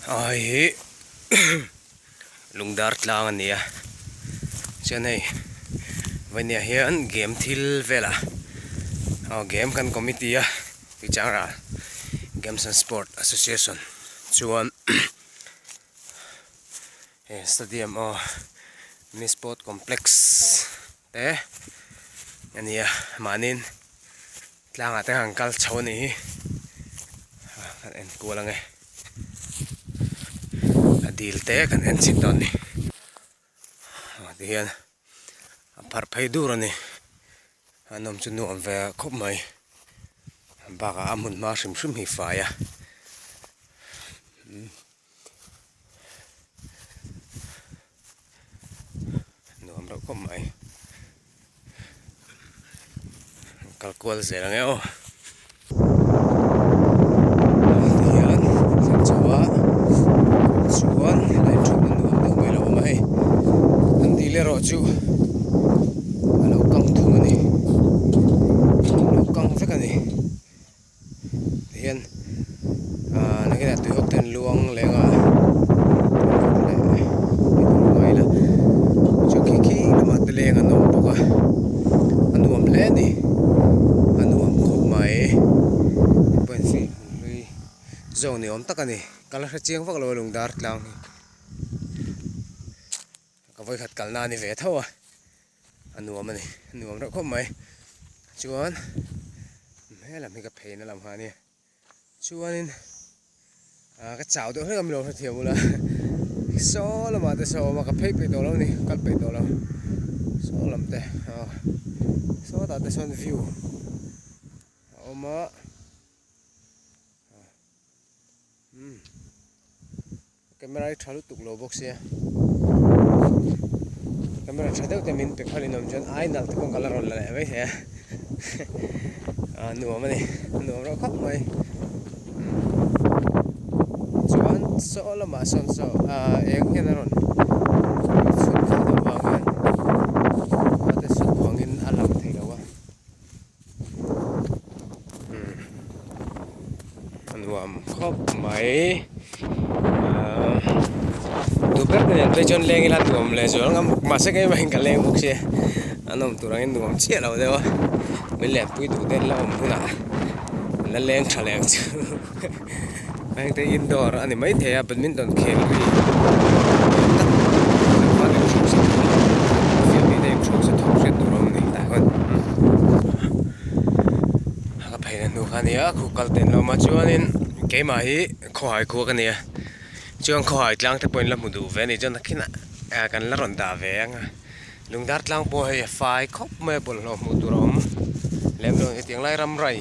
A hei hi lungdar tlang a ni a chuan hei vawihniah hian game thil velah aw game kan committee a tuichang rah games and sport association chuan he stadium aw mini sport complex te a ni a mahniin tlangah te han kal chho a nih hi kan en kual ang e a dil te kan en chhin dawn a ni ah ti hian a pharh phei dur a ni a nawm chu nuam ve khawp mai bakah a hmun hma hrim hrim hi fai a. Nuam reuh khawp mai kal kual zel ang e aw tihian thlen chho a chuan helai thutna nuam deuh mai lo awm a hei an dil erawh chu a lo kang thung a ni a lo kang vek a ni. Tihian ahh nakinah tui hawk te an luang leng a leh mai la chu khi khi lamah te leng an awm bawk a a nuam hle a ni a nuam khawp mai pawhin hlui zawk ni awm tak a ni ka la hre chiang vak lo a lungdar tlang hi ka vawikhat kalna a ni ve tho a. A nuam a ni a nuam reuh khawp mai chuan helam hi ka phei na lam kha a nia chuanin ah ka chau deuh hlek a milo hrethiam ula saw lamah te saw a awm a ka phei peih tawh lo a ni kal peih tawh lo saw lam te aw sawtah te sawn view a awm a. Umm camera hi tha lutuk lo bawk sia camera tha deuh te min pe khalh in awm chuan ai nalh te pawh ka la rawn la leh mai thei a a nuam a ni a nuam reuh khawp mai chuan saw lamah sawn saw ah eng hian a rawn chhun khalh deuh vang hian a te sut vangin a lang thei lo a. A nuam khawp mai ahh duh ber te nen phei chuan leng ila nuam leh zual ngam mahse keimah in ka leng bawk sia a nawm tur angin nuam chiah lo deuh a min lenpui duh te an la awm hunah an la leng tha leh ang chu heng te indoor a ni maithei a badminton khel ri ka phei na hnu kha a ni a khu kal ten lo awm a chuanin keimah hi khawhai khua ka ni a chuan khawhai tlang te pawhin la hmu duh ve a ni chuan nakinah kan la rawn dah ve ang a lungdar tlang pawh hei a fai khawp mai a bawlhhlawh hmuh tur a awm lem lo hetiang lai ram rai.